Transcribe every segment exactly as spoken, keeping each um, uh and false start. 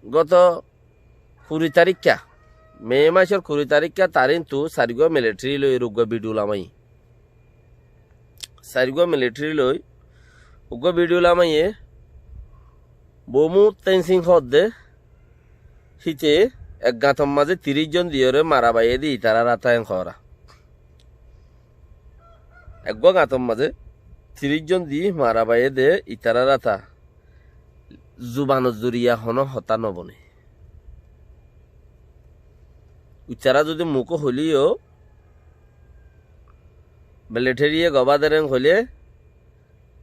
Goto kuri tarikka, Me mácor kuri tarikka tarintu sairgua militeri loi uggua bidiu lamaiyé. Sairgua militeri loi uggua bidiu lamaiyé. Bomu Tensing hoódde híte ek gañtor mazé tiríc zon diyóre mara baiyé dé itarár áta en hoóra. Eggúa gañtor mazé tiríc zon di mara baiyé dé itarár áta. Zubanor zoriya honó hotá noboné. Itará zodi mukó hoilé yó, militeri ye gobáder en hoilé,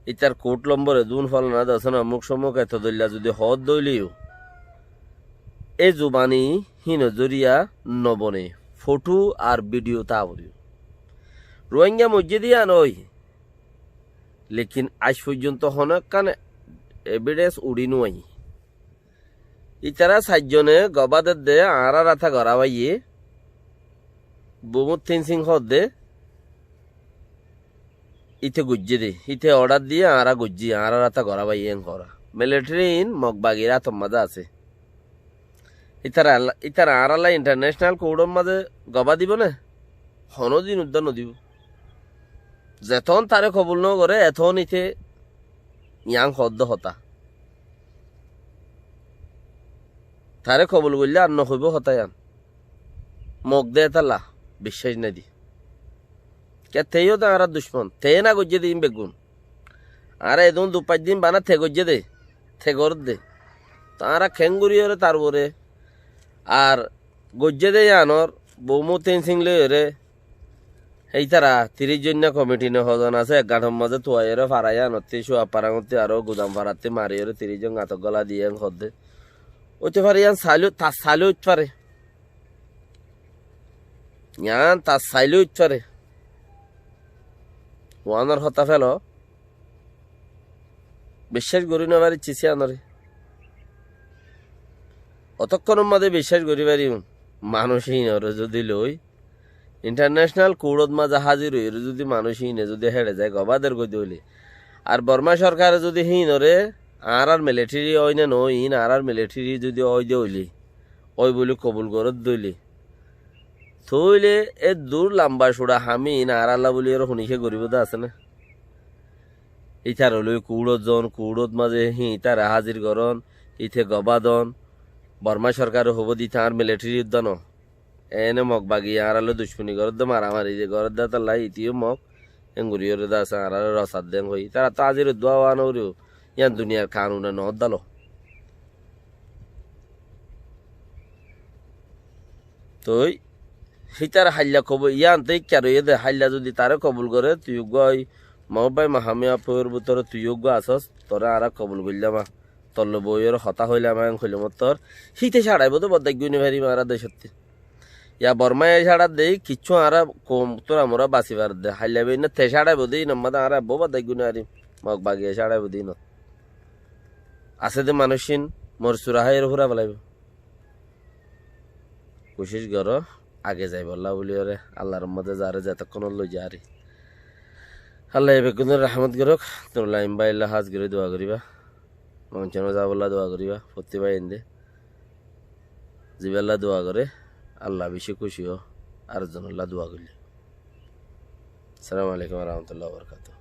itar kod lombor edún, folana dosona, muk somuk eto doilla zodi hoódde óile yó, e zubani híinor zoriya noboné, fothú ar bidiu táa foribó. Ruáinga moijjé dé yían ói, lekin aij foijjonto honó ekkán evidens uçí nuaiyé. Itará sair zone gobáder dé añárár áta gorá baiyé, Bomu Tensing hoódde, íte goijjé dé, íte odhar diyé, añára goijjí, añárár áta gorá baiyé en hoóra. Militeri iín Mog bagir átor mazé asé. Ítara, ítara añárálla intarnecenal kodor mazé gobá dibó né? Honódin uddá nodibó. Zeton taré kobul nogoré, eton íte yián hoódde hotá. Taré kobul goillé ar nohoibó hotá yián. Mog dé étalla biccác nái dé. Kiyá te yó dé añárár ducmon. Te na goijjé dé iín beggún. Añára edún du fañs din bana te goijjé dé, te gorédde. Toóu añára keéngorí óre tar uore ar goijjé dé yíanor Bomu Tensing loi óre, hé ítara tiríc zoinna komiti ne hozon asé, ek gañtor mazé tuaiyóre fara yíanottí, Cúa Farangottí aró Gudam Farattí mariyóre tiríc zon gañtot góla diyé en hoódde. Óite fare yían sailé, tar sailé óit fare. Yián tar sailé óit fare. Uánor hotá félo. Biccác gorí nofarir cis yíanoré. Otókkonor mazé biccác gorí fariyum. Manúic híinoré zodi loi, intarnecenal kodot mazé házir óiyore zodi manúic híine zodi héçe zai gobáder goidé óile, ar Bormá sorkare zodi híinoré añárár militeri ói né noói, iín añárár militeri zodi ói dé óile, ói buli kobul gorédde óile, tóile eddur lamba cuça ham iín añárálla buli ere huníke goríbou dé asé né? Ítaré loi kuçót zoon, kuçót mazé híin ítare házir gorón, íte gobá don, Bormá sorkare hoibóu dé íte añár militeri uddá no. Eéne Mog bagi añárálloi ducmoni gorédde, maramari gorédde, étalla íte yó Mog engorí óre dé asé, añáráre rosat dé en hoi. Ítarattú házir uddúa ówa noforibóu. Yían duniyar kanune noódde ló. Toi hítar háilla kobul, yían te íkka roiyé dé, háilla zodi taré kobul goré, tui uggúa ói Mahmud bái Mahami Apoyór bútore tui uggúa asós, toré añára kobul goillám. Tolloi boiyóre hotá hoilám, en hoilé mottor híte cáçaibóu dé, boddaigguí nofarim añára decótti. Ya Bormáye cáçadde, kiccú añára koum túramura basi faredde. Háilla beinna te cáçaibóu dé, iín ammá dé añára ebbóu boddaigguí nofarim. Mog bagiye cáçaibóu dé iínot. Asé dé manúic iín mor sura háiyore fúrai felaibóu. Kucíc goró, age zaibollá buli óre, Allar ummóte zaré zetókkonot loi zaré. Allaye beggúnore rahmot gorók, Nurul Amin báilla hás gorí dua goríba. Monconó zabollá dua goríba, fottí báiyainde. Zibálla dua goré, Alla bicí kúci ó, ar zonollá dua goillé. Assalamu alaikum wa rahmatullahi wa barakatuhu.